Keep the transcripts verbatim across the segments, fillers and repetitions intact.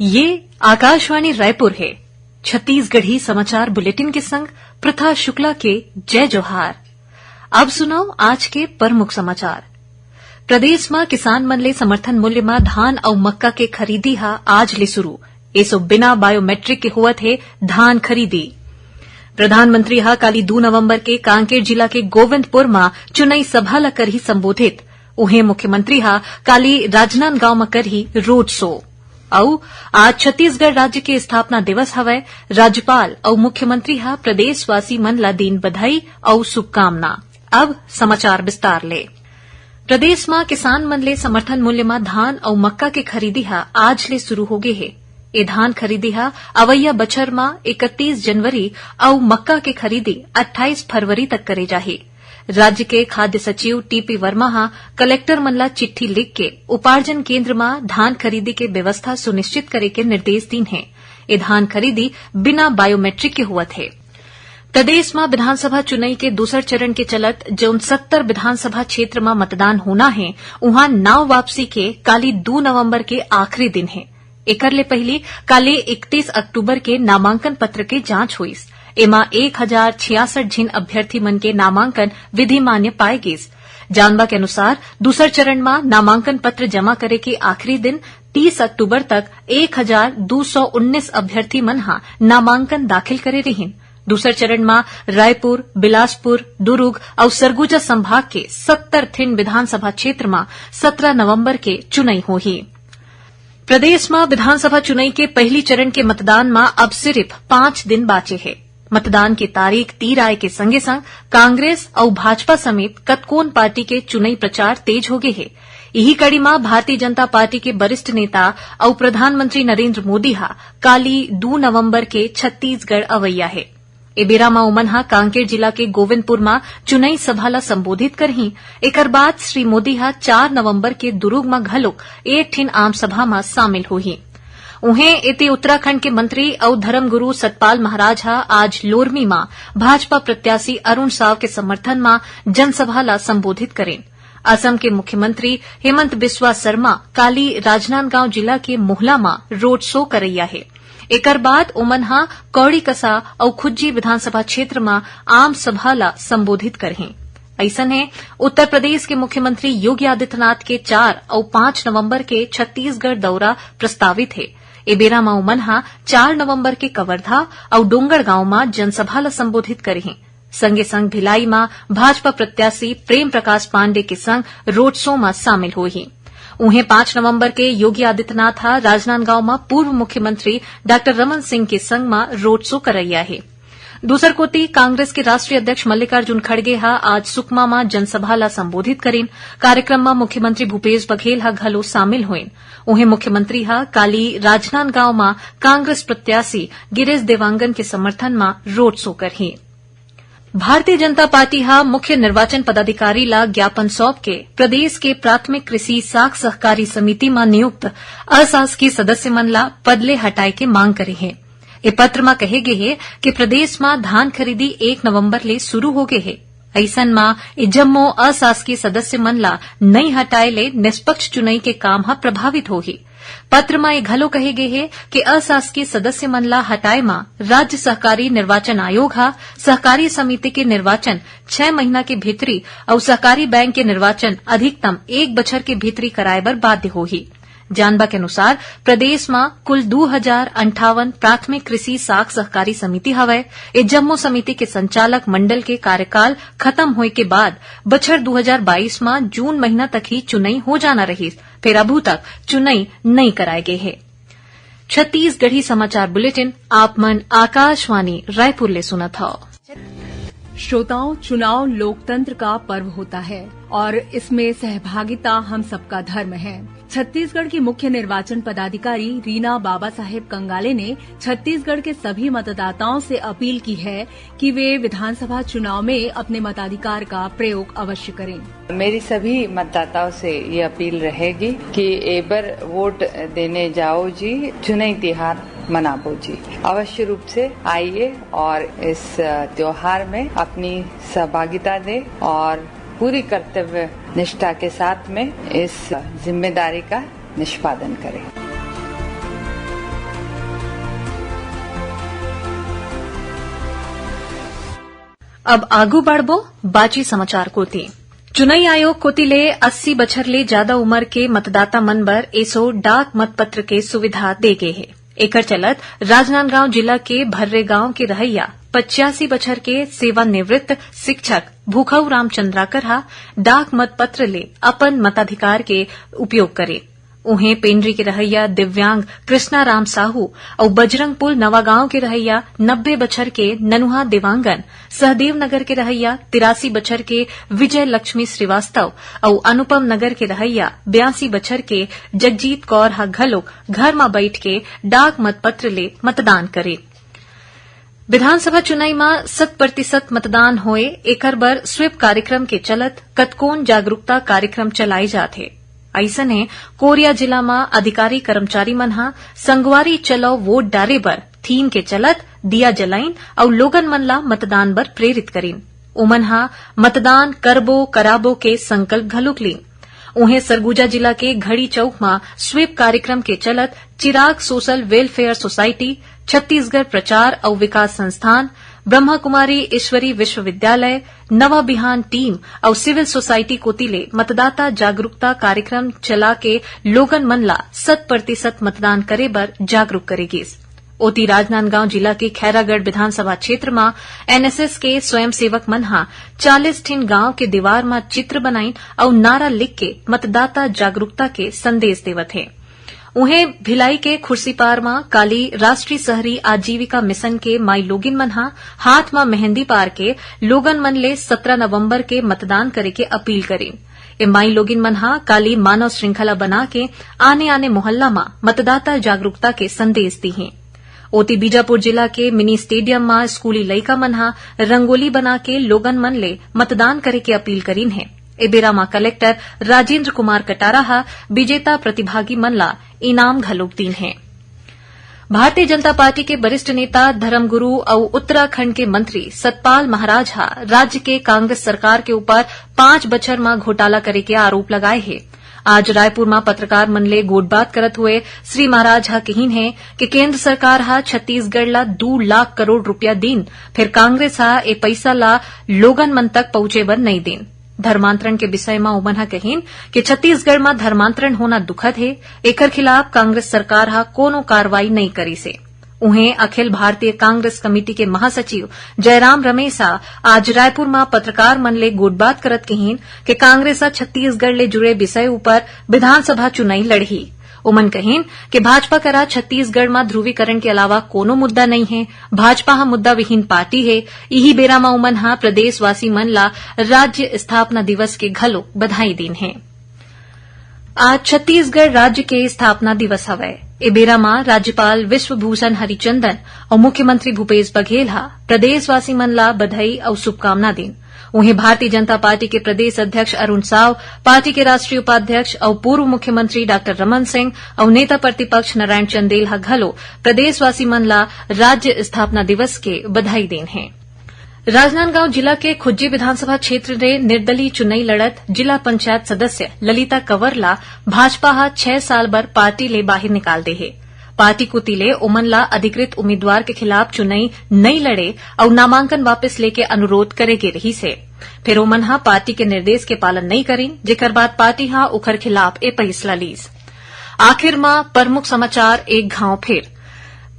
ये आकाशवाणी रायपुर हे। छत्तीसगढ़ी समाचार बुलेटिन के संग प्रथा शुक्ला के जय जोहार। अब सुनव आज के प्रमुख समाचार। प्रदेश म किसान मन ले समर्थन मूल्य म धान अउ मक्का के खरीदी ह आज ले शुरू। एसो बिना बायोमेट्रिक के होवत हे धान खरीदी। प्रधानमंत्री ह काली दू नवंबर के कांकेर जिला के गोविंदपुर म चुनई सभा ल करही संबोधित। उहें मुख्यमंत्री ह काली राजनांदगांव म करही रोड शो। अउ आज छत्तीसगढ़ राज्य के स्थापना दिवस हवय। राज्यपाल अउ मुख्यमंत्री ह प्रदेशवासी मन ला दीन बधाई अउ शुभकामना। अब समाचार विस्तार ले। प्रदेश म किसान मन ले समर्थन मूल्य म धान अउ मक्का के खरीदी ह आज ले शुरू हो गे हे। ए धान खरीदी ह अवइया बछर म इकतीस जनवरी अउ मक्का के खरीदी अट्ठाईस फरवरी तक करे जाही। राज्य के खाद्य सचिव टीपी वर्मा ह कलेक्टर मन ला चिट्ठी लिख के उपार्जन केंद्र म धान खरीदी के व्यवस्था सुनिश्चित करे के निर्देश दीन हे। ए धान खरीदी बिना बायोमेट्रिक के होवत हे। प्रदेश म विधानसभा चुनई के दूसर चरण के चलत जउन सत्तर विधानसभा क्षेत्र म मतदान होना हे, उहां नाव वापसी के काली दू नवंबर के आखिरी दिन हे। एकर ले पहिली काली इकतीस अक्टूबर के नामांकन पत्र के जांच होइस। एमा एक हजार छियासठ झिन अभ्यर्थी मन के नामांकन विधि मान्य पाए गिस। जानबा के अनुसार, दूसर चरण म नामांकन पत्र जमा करे के आखिरी दिन तीस अक्टूबर तक एक हजार दू सौ उन्नीस अभ्यर्थी मन ह नामांकन दाखिल करे रिहिन। दूसर चरण म रायपुर, बिलासपुर, दुरूग अउ सरगुजा संभाग के सत्तर ठिन विधानसभा क्षेत्र म सतरा नवंबर के चुनई होही। प्रदेश म विधानसभा चुनई के पहिली चरण के मतदान म अब सिरिफ पांच दिन बांचे हे। मतदान के तारीख तीर आए के संगे-संग कांग्रेस अउ भाजपा समेत कतकोन पार्टी के चुनई प्रचार तेज हो गे हे। इही कड़ी म भारतीय जनता पार्टी के वरिष्ठ नेता अउ प्रधानमंत्री नरेंद्र मोदी ह काली दू नवंबर के छत्तीसगढ़ अवइया हे। ए बेरा म ओमन ह कांकेर जिला के गोविंदपुर म चुनई सभा ल संबोधित करहीं। एकर बाद श्री मोदी ह चार नवंबर के दुरूग म घलोक एक ठिन आम सभा म शामिल होही। उहें, एती उत्तराखंड के मंत्री अउ धर्मगुरु सतपाल महाराज ह आज लोरमी म भाजपा प्रत्याशी अरुण साव के समर्थन म जनसभा ल संबोधित करेन। असम के मुख्यमंत्री हिमंत बिस्वा सरमा काली राजनांदगांव जिला के मोहला म रोड शो करइया हे। एकर बाद ओमन ह कौड़ीकसा अउ खुज्जी विधानसभा क्षेत्र म आम सभा ल संबोधित करहीं। अइसने, उत्तर प्रदेश के मुख्यमंत्री योगी आदित्यनाथ के चार अउ पांच नवंबर के छत्तीसगढ़ दौरा प्रस्तावित हे। ए बेरा म ओमन ह चार नवंबर के कवर्धा अउ डोंगरगांव म जनसभा ल संबोधित करहीं। संगे संग भिलाई म भाजपा प्रत्याशी प्रेम प्रकाश पांडे के संग रोड शो म शामिल होही। उहें, पांच नवंबर के योगी आदित्यनाथ ह राजनांदगांव म पूर्व मुख्यमंत्री डॉक्टर रमन सिंह के संग म रोड शो करइया हे। दूसर कोति, कांग्रेस के राष्ट्रीय अध्यक्ष मल्लिकार्जुन खड़गे ह आज सुकमा म जनसभा ल संबोधित करिन। कार्यक्रम म मुख्यमंत्री भूपेश बघेल ह घलो शामिल होइन। उहें, मुख्यमंत्री ह काली राजनांदगांव म कांग्रेस प्रत्याशी गिरीश देवांगन के समर्थन म रोड शो करही। भारतीय जनता पार्टी ह मुख्य निर्वाचन पदाधिकारी ला ज्ञापन सौंप के प्रदेश के प्राथमिक कृषि साख सहकारी समिति म नियुक्त अशासकीय सदस्य मन ला पद ले हटाए के मांग करे हे। ए पत्र म कहे गे हे कि प्रदेश म धान खरीदी एक नवंबर ले शुरू हो गे हे। अइसन म ए जम्मो अशासकीय सदस्य मन ला नइ हटाए ले निष्पक्ष चुनई के काम ह प्रभावित होही। पत्र म ए घलो कहे गे हे कि अशासकीय सदस्य मन ला हटाए म राज्य सहकारी निर्वाचन आयोग ह सहकारी समिति के निर्वाचन छह महीना के भीतरी अउ सहकारी बैंक के निर्वाचन अधिकतम एक बछर के भीतरी कराए बर बाध्य होही। जानबा के अनुसार, प्रदेश म कुल दू हजार अंठावन प्राथमिक कृषि साख सहकारी समिति हवय। ए जम्मो समिति के संचालक मंडल के कार्यकाल खत्म होए के बाद बछर दू हजार बाईस म जून महीना तक ही चुनई हो जाना रहिस, फेर अभू तक चुनई नइ कराए गे हे। छत्तीसगढ़ी समाचार बुलेटिन आप मन आकाशवाणी रायपुर ले सुनत हव। श्रोताओं, चुनाव लोकतंत्र का पर्व होता है और इसमें सहभागिता हम सबका धर्म है। छत्तीसगढ़ की मुख्य निर्वाचन पदाधिकारी रीना बाबा साहेब कंगाले ने छत्तीसगढ़ के सभी मतदाताओं से अपील की है कि वे विधानसभा चुनाव में अपने मताधिकार का प्रयोग अवश्य करें। मेरी सभी मतदाताओं से ये अपील रहेगी कि एबर वोट देने जाओ जी, चुनई तिहार मनाबो जी। अवश्य रूप से आइए और इस, अ, त्योहार में अपनी सहभागिता दें और पूरी कर्तव्य निष्ठा के साथ में इस जिम्मेदारी का निष्पादन करें। अब आगू बढ़बो बाची समाचार कोति। चुनई आयोग कोति ले अस्सी बछर ले जादा उमर के मतदाता मन बर एसो डाक मतपत्र के सुविधा दे गे हे। एकर चलत राजनांदगांव जिला के भर्रे गांव के रहइया पचासी बछर के सेवानिवृत्त शिक्षक भूखऊ राम चंद्राकर ह डाक मतपत्र ले अपन मताधिकार के उपयोग करे। उहें, पेंड्री के रहइया दिव्यांग कृष्णा राम साहू अउ बजरंगपुर नवागांव के रहइया नब्बे बछर के ननुहा देवांगन, सहदेव नगर के रहइया तिरासी बछर के विजय लक्ष्मी श्रीवास्तव अउ अनुपम नगर के रहइया बयासी बछर के जगजीत कौर ह घलोक घर म बइठ के डाक मतपत्र ले मतदान करे। विधानसभा चुनई म शत प्रतिशत मतदान होए, एकर बर स्वीप कार्यक्रम के चलत कतकोन जागरूकता कार्यक्रम चलाए जात हे। अइसने कोरिया जिला म अधिकारी कर्मचारी मन ह संगवारी चलो वोट डारे बर थीम के चलत दिया जलाइन अउ लोगन मन ला मतदान बर प्रेरित करिन। ओमन ह मतदान करबो कराबो के संकल्प घलोक लीन। उहें, सरगुजा जिला के घड़ी चौक म स्वीप कार्यक्रम के चलत चिराग सोशल वेलफेयर सोसाइटी, छत्तीसगढ़ प्रचार अउ विकास संस्थान, ब्रह्मा कुमारी ईश्वरी विश्वविद्यालय, नवा बिहान टीम अउ सिविल सोसाइटी कोति ले मतदाता जागरूकता कार्यक्रम चला के लोगन मन ला शत प्रतिशत मतदान करे बर जागरूक करे गिस। ओती, राजनांदगांव जिला के खैरागढ़ विधानसभा क्षेत्र म एनएसएस के स्वयंसेवक मन ह चालीस ठिन गांव के दीवार म चित्र बनाइन अउ नारा लिख के मतदाता जागरूकता के संदेश देवत हे। उहें, भिलाई के खुर्सीपार म काली राष्ट्रीय शहरी आजीविका मिशन के माई लोगिन मन ह हाथ म मेहंदी पार के लोगन मन ले सत्रह नवंबर के मतदान करे के अपील करिन। ए माई लोगिन मन ह काली मानव श्रृंखला बना के आने-आने मोहल्ला म मतदाता जागरूकता के संदेश दीहें। ओती, बीजापुर जिला के मिनी स्टेडियम म स्कूली लइका मन ह रंगोली बना के लोगन मन ले मतदान करे के अपील करिन हे। ए बेरा म कलेक्टर राजेंद्र कुमार कटारा ह विजेता प्रतिभागी मन ला इनाम घलोक दीन हे। भारतीय जनता पार्टी के वरिष्ठ नेता, धर्मगुरु अउ उत्तराखंड के मंत्री सतपाल महाराज ह राज्य के कांग्रेस सरकार के ऊपर पांच बछर म घोटाला करे के आरोप लगाए हे। आज रायपुर म पत्रकार मन ले गोठबात करत हुए श्री महाराज ह कहिन हे कि केंद्र सरकार ह छत्तीसगढ़ ला दू लाख करोड़ रुपया दीन, फेर कांग्रेस ह ए पइसा ला लोगन मन तक पहुंचे बर नइ दीन। धर्मांतरण के विषय म ओमन ह कहिन कि छत्तीसगढ़ म धर्मांतरण होना दुखद हे, एकर खिलाफ कांग्रेस सरकार ह कोनो कार्रवाई नइ करिस हे। उहें, अखिल भारतीय कांग्रेस कमेटी के महासचिव जयराम रमेश ह आज रायपुर म पत्रकार मन ले गोठबात करत कहिन कि कांग्रेस ह छत्तीसगढ़ ले जुड़े विषय ऊपर विधानसभा चुनई लड़ही। ओमन कहिन कि भाजपा करा छत्तीसगढ़ म ध्रुवीकरण के अलावा कोनो मुद्दा नइ हे, भाजपा ह मुद्दा विहीन पार्टी हे। इही बेरा म ओमन ह प्रदेशवासी मन ला राज्य स्थापना दिवस के घलो बधाई दीन हे। आज छत्तीसगढ़ राज्य के स्थापना दिवस हवय। ए बेरा म राज्यपाल विश्वभूषण हरिचंदन अउ मुख्यमंत्री भूपेश बघेल ह प्रदेशवासी मन ला बधाई अउ शुभकामना दीन। उहें, भारतीय जनता पार्टी के प्रदेश अध्यक्ष अरुण साव, पार्टी के राष्ट्रीय उपाध्यक्ष अउ पूर्व मुख्यमंत्री डॉक्टर रमन सिंह अउ नेता प्रतिपक्ष नारायण चंदेल ह घलो प्रदेशवासी मन ला राज्य स्थापना दिवस के बधाई दीन हे। राजनांदगांव जिला के खुज्जी विधानसभा क्षेत्र ले निर्दलीय चुनई लड़त जिला पंचायत सदस्य ललिता कंवर ला भाजपा ह छह साल बर पार्टी ले बाहिर निकाल दे हे। पार्टी कोति ले ओमन ला अधिकृत उम्मीदवार के खिलाफ चुनई नइ लड़े अउ नामांकन वापस लेके अनुरोध करे गे रिहिस हे। फेर ओमन ह पार्टी के निर्देश के पालन नइ करिन, जेकर बाद पार्टी ह ओखर खिलाफ ए फैसला लीस। आखिर म प्रमुख समाचार एक घांव फेर।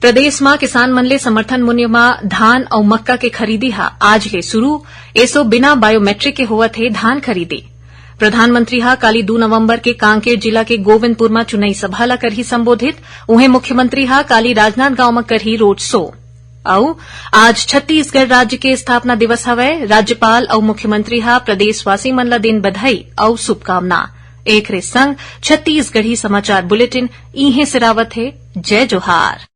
प्रदेश म किसान मन ले समर्थन मूल्य म धान अउ मक्का के खरीदी ह आज ले शुरू। एसो बिना बायोमेट्रिक के होवत हे धान खरीदी। प्रधानमंत्री ह काली दू नवंबर के कांकेर जिला के गोविंदपुर म चुनई सभा ल करही संबोधित। उहें, मुख्यमंत्री ह काली राजनांदगांव म करही रोड शो। अउ आज छत्तीसगढ़ राज्य के स्थापना दिवस हवय। राज्यपाल अउ मुख्यमंत्री ह प्रदेशवासी मन ल दिन बधाई अउ शुभकामना। एकरे संग छत्तीसगढ़ी समाचार बुलेटिन इहें सिरावत हे। जय जोहार।